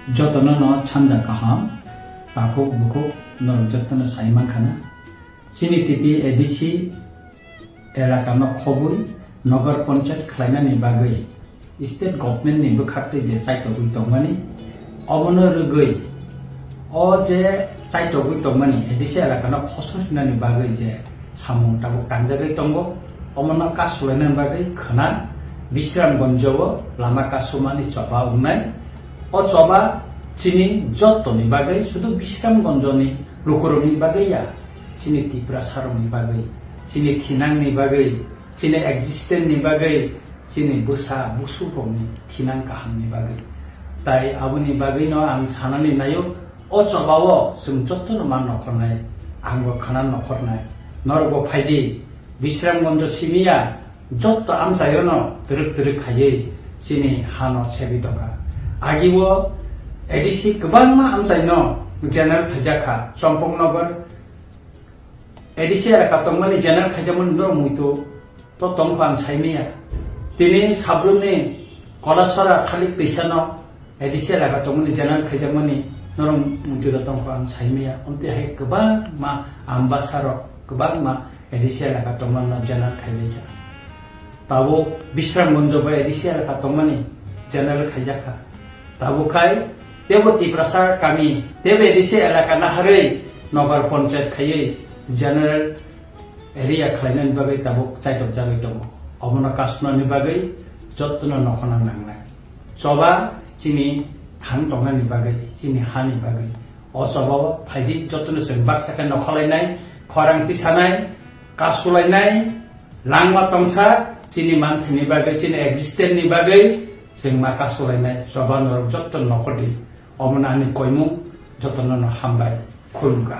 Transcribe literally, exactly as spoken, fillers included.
Jotono no sanja kaham, takhuk bukhuk norok jotono sai mankhana. Chini titi A D C elaka no khobwi Nagar Panchayat khlainani bagwi state government ni bwkhaktwi je chaitogwi tongmani, obono rwgwi o je chaitogwi tongmani A D C elaka no khosor hinani bagwi je samung tabuk tangjagwi tongo, omono kasulainani bagwi khwna Bisramganjo o lama kasumani choba wngnai. O choba chini jottoni bagwi, sudu Bisramganjoni lukurokni bagwi ya, chini Tiprasarokni bagwi, chini thinangni bagwi, chini existence ni bagwi, chini bwsa busukrokni thinang kahamni bagwi. Tai aboni bagwino ang sanani naio, o chobao chwng jotono ma nokhornai, angbo khwna nokhornai. Norokbo phaidi, Bisramganjo simiya, jotto amchaiono twrwk twrwk khaiwi chini hano sebi tongkha. Agio A D C kwbangma amchaino general khaijakha, Chompoknagar A D C elaka tongmani general khaijakmani norok muitu to tongkha ang saimanya. Tini Sabrumni Kolasora Thalik Twisano A D C elaka tongmani general khaijakmani norok muitu to tongkha ang saimanya. Omtwi hai kwbangma ambasarok, kwbangma A D C elaka tongmano general khaibaikha. Tabuk Bisramganjo bai A D C elaka tongmani general khaijakha. Tabuk khai tebo Tiprasa kami, tebo A D C elaka naharwi Nagar Panchayat khaiwi general area khlainani bagwi tabuk chaitokjagwi tongo. Omono kasumani bagwi jotono nokhorna nangnai. Choba chini thang tongnani bagwi, chini hani bagwi. O chobao phaidi jotono chwng baksa khe nokhorlainai, khorang tisanai, kasulainai, langma tongsa, chini manthani bagwi, chini existence ni bagwi chwng ma kasulainai choba norok joto nokhordi. Omono ani koimung, jotono no hambai, khulumkha.